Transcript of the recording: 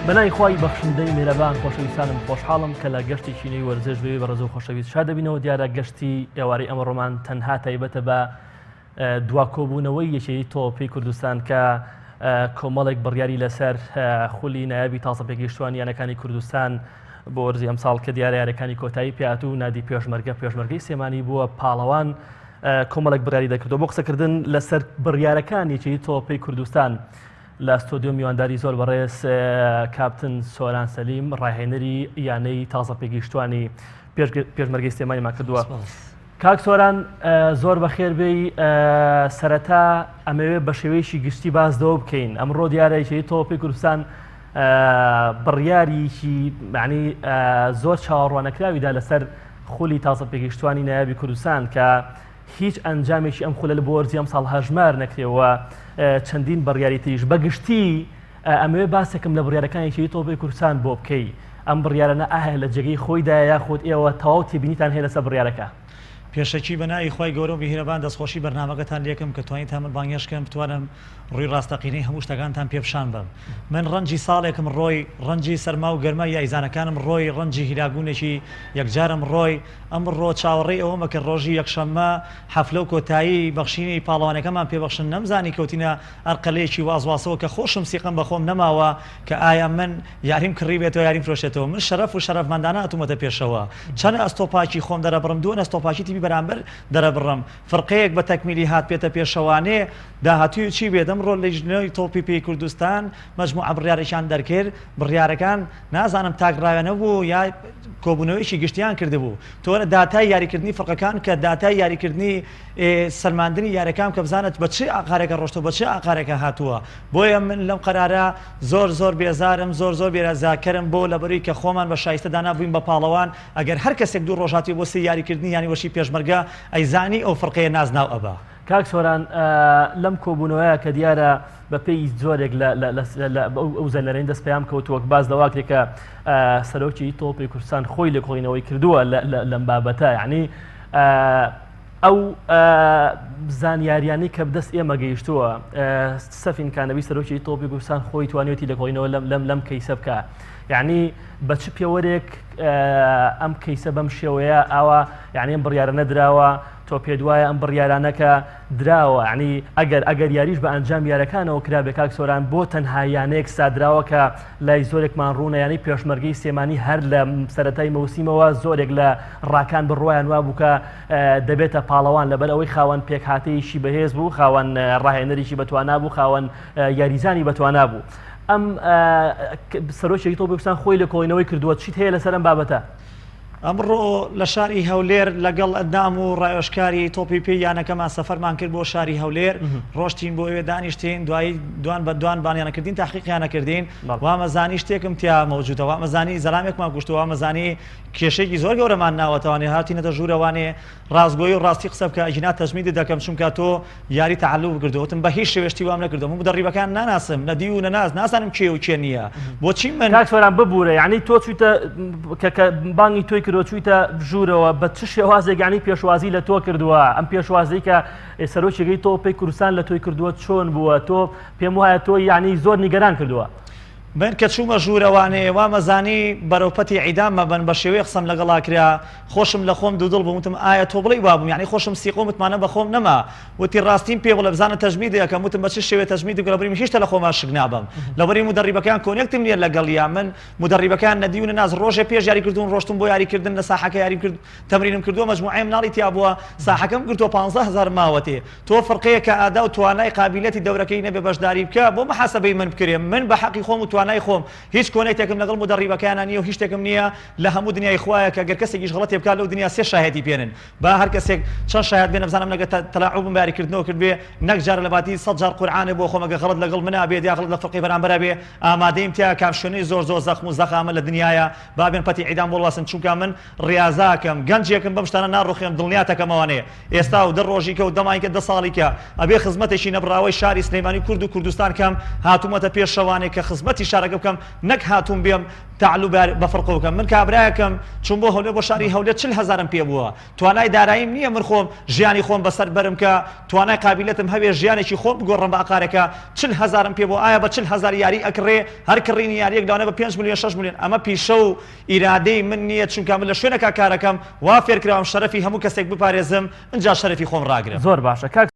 بەناوی خوای بەخشندەی مێرەبان خۆشەویستانم خۆشحاڵم کە لە گەشتێکی نوێی وەرزش بەوی بەڕێز و خۆشەویست شاد دەبینەوە دیارە گەشتی ئێوارەی ئەمڕۆمان تەنها تایبەتە بە دوا کۆبوونەوەی یەکێتی تۆپی کوردستان کە کۆمەڵێک بڕیاری لەسەر خولی نایابی تازە پێگەیشتوان یانەکانی کوردستان بۆ وەرزی ئەمساڵ کە دیارە یاریەکانی کۆتایی پێات و نادی پێشمەرگە پێشمەرگەی سێمانی بووە پاڵەوان کۆمەڵێک بڕیاری دەکردەوە بۆ قسەکردن لەسەر بڕیارەکان یەکێتی تۆپی کوردستان لە ستۆدیۆ میوانداری زۆر بەڕێز کاپتن سۆران سەلیم ڕاهێنەری یانەی تازە پێگەیشتوانی پێشمەرگەی سلێمانیمان کردووە. کاک سۆران زۆر بەخێر بێی سەرەتا ئەمەوێ بە شێوەیەکی گشتی باس لەوە بکەین ئەمڕۆ دیارە یەکێتی تۆپی کوردستان بڕیاریکی معنی زۆر چاوەڕوانەکراویدا لەسەر خولی تازە پێگەیشتوانی نایابی کوردستان کە هیچ ئەنجامێکی ئەم خولە لە بۆ وەرزی ئەمساڵ هەژمار نەکرێەوە چەندین بڕیاری تریش بەگشتی ئەمەوێ باسێکم لە بڕیارەکانی یەکێتی تۆپی کوردستان بۆ بکەی ئەم بڕیارانە ئایا لە جێگەی خۆیدایە یاخود ئێوە تەواو تێبینیتان هەیە لەسەر بڕیارەکە؟ پێشەکی بە ناوی خوای گەورە و میهرەبان دەستخۆشی بەرنامەکەتان لێکەم کە توانیتان من بانگهێشت کەن بتوانم ڕووی ڕاستەقینەی هەموو شتەکانتان پێ پیشان بەم من ڕەنجی ساڵێکم ڕۆی ڕەنجی سەرما و گەرمای یاریزانەکانم ڕۆی ڕەنجی هیلاکبوونێکی یەکجارم ڕۆی ئەمڕۆ چاوەڕێی ئەوەمە کە ڕۆژی یەکشەممە حەفلە و کۆتایی بەخشینی پاڵەوانەکەمان پێ بەخشن نەمزانی کەوتینە ئەرقەلەیەکی وازواسەوە کە خۆشم سیقەم بە خۆم نەماوە کە ئایا من یاریم کڕیبێتەوە یاریم فرۆشێتەوە من شەرەف و شەرەفمەندانە هاتوومەتە پێشەوە چەند ئەستۆپاکی خۆم دەرەبڕم دووەن ئەستۆپاکی تیپی بەرامبەر دەرەبڕم فرقەیەک بە تەکمیلی هات پێتە پێشەوانێ داهاتووی چی بێت ئەمڕۆ لیژنەی تۆپی پێی کوردستان مەجموعە بڕیارێکیان دەرکرد بڕیارەکان نازانم تاک ڕاوێنە بوو یا کۆبوونەوەیەکی گشتیان کردبوو تۆ داتای یاریکردنی فرقەکان کە داتای یاریکردنی سەلماندنی یارەکان بکە بزانە بە چ ئاقارێکە ڕۆشتوە بە چ ئاقارێکە هاتووە بۆیە من لەم قەرارە زۆر زۆر بێزارم زۆر زۆر بێرازاکەرم بۆ لەبەروی کە خۆمان بە شایستە دانا بووین بە پاڵەوان ئەگەر هەر کەسێک دوو ڕۆژ هاتووە بۆ سێ یاریکردنی یانی وەشی پێشمەرگە ئەیزانی ئەو فرقەیە نازناو ئەبا. کاک سۆران لەم کۆبوونەوەیە کە دیارە بە پێی جۆرێک لە ئەو زانیارانەی دەست پەیام کەوتووە باس لەوە کرێ کە سەرۆکی تۆپی کوردستان خۆی لێکۆڵینەوەی کردووە لەم بابەتە یعنی ئەو زانیاریانەی کە بدەست ئێمە گەیشتووە سەفین کانەبی سەرۆکی تۆپی کوردستان خۆی توانیوێتی لێکۆڵینەوە لەم لەم لەم کەیسە بکە یعنی بە چ پێوەرێک ئەم کەیسە بەم شێوەیە ئاوا یعنی ئەم بڕیارە نەدراوە تۆ پێت وایە ئەم بڕیارانە کە دراوە یعنی ئەگەر ئەگەر یاریش بە ئەنجام یارەکانەوە کرابێ کاک سۆران بۆ تەنها یانەیەک سادراوە کە لای زۆرێکمان ڕوونە یانەی پێشمەرگەی سلێمانی هەر لە سەرەتای مەوسیمەوە زۆرێک لە ڕاکان بڕوایان وابوو کە دەبێتە پاڵەوان لەبەر ئەوەی خاوەن پێکهاتەیەکی بەهێز بوو خاوەن ڕاهێنەرێکی بەتوانا بوو خاوەن یاریزانی بەتوانا بوو ئەم سەرۆکێکی تۆ بستان خۆی لێکۆڵینەوەی کردووە چیت هەیە لەسەر ئەم بابەتە؟ ئەمڕۆ لە شاری هەولێر لەگەڵ ئەندام و ڕاوێژکاری تۆپی پێی یانەکەمان سەفەرمان کرد بۆ شاری هەولێر ڕۆشتین بۆ ئەوێ دانیشتین دوایی دوان بە دوان بانیانەکردین تاحقیقیانەکردین وامەزانی شتێکم تیا مەوجودە وامەزانی زەلامێکمان کوشتووە وامەزانی کێشەیەکی زۆر گەورەمان ناوەتەوانێ هاتینەتە ژوورەوانێ ڕاستگۆی و ڕاستی قسە بکە ئەگینا تەجمیدت دەکەم چونکە تۆ یاری تەعەلوب کردووە وتم بە هیچ شێوەیە شتی وام نەکردووە من مدەڕیبەکان ناناسم نە دیو و نە ناس نازانم کێ و کێ نییە بۆچی من کاک سۆران ببورە یعنی تۆ چوویتە کە کە بانگی تۆی کردووە چوویتە ژوورەوە بە چ شێوازێک یعنی پێشوازی لە تۆ کردووە ئەم پێشوازی کە سەرۆکێکی تۆ پێی کوردستان لە تۆی کردووە چۆن بووە تۆ پێم وایە تۆ یعنی زۆر نیگەران کردووە. من کە چوومە ژوورەوانێ وامەزانی بەرەو پەتی عیدام مەبەن بە شێوەیەک قسەم لەگەڵا کرا خۆشم لە خۆم دوودڵ بووم وتم ئایا تۆ بڵێی وابووم یانی خۆشم سیقە و متمانەم بە خۆم نەما وتی ڕاستیم پێ بڵێ بزانە تەجمیدت ئەکەم وتم بە چ شێوەیە تەجمیدم بکە لەبەری من هیچ شتە لە خۆما شک نابەم لەبەری مودەڕیبەکان connect م نییە لەگەڵیا من مودەڕیبەکان نەدیو نەناس ڕۆژێ پێش یاری کردوون ڕۆشتم بۆ یاری کردن لە ساحەکە یاریم کرد تەمرینم کردووە مەجموعەی مناڵی تیا بووە ساحەکەم گرتووە 15 هەزار ماوەتێ تۆ فرقەیەک کە ئادا و توانای قابیلەتی دەورەکەی نەبێ بەشداری بکە بۆ محاسەبەی من بکرێ من بە حەقی خۆم و توانای خۆم هیچ connect ێکم لەگەڵ مودەڕیبەکانا نییە و هیچ شتێکم نییە لە هەموو دنیای خوایە کە گەر کەسێکیش غەڵەتێ بکات لەو دنیا سێ شاهێدی پێنن با هەر کەسێک چەند شایەت بێنە بزانم نەگە تەلاعوبم بە یاریکردنەوە کردبێ نەک جارە لە باتی سەد جار قورعانێ بۆ خۆم ئەگەر غەڵەت لەگەڵ منا بێت یا غەڵەت لە فرقەی بەرامبەرا بێ ئامادەیم تیا کام شوێنەی زۆر زۆر زەخم و زەخامە لە دنیایە با بێن پەتی عیدام بۆ ڵواسن چونکە من ڕیازاکەم گەنجێکم بەم شتانە ناڕوخێم دڵنیاتەکەم ئەوانەیە ئێستا و دە ڕۆژیکە و دە مانگیکە دە ساڵیکە ئەبێ خزمەتێکی نەبڕاوەی شاری سلێمانی و کورد و کوردستان کەم هاتوومەتە پێش شەوانێک کە خزمەتی. شارەکە بکەم نەک هاتووم بێم تەعلو بە فرقە بکەم من کابرایەکم چووم بۆ هەولێر بۆ شاری هەولێر 40 هەزارم پێ بووە توانای داراییم نییە من خۆم ژیانی خۆم بەسەر بەرم کە توانای قابیلەتم هەبێ ژیانێکی خۆم بگۆڕم بە ئەقارێکە 40 هەزارم پێ بووە ئایا بە 40 هەزار یاری ئەکڕێ هەر کڕینی یاریەک لەوانەیە بە 5 ملیۆن 6 ملیۆن ئەمە پیشە و ئیرادەی من نییە چونکە من لە شوێنەکا کارەکەم وا فێرکراوم شەرەفی هەموو کەسێک بپارێزم ئنجا شەرەفی خۆم ڕاگرم. زۆر باشە کاک.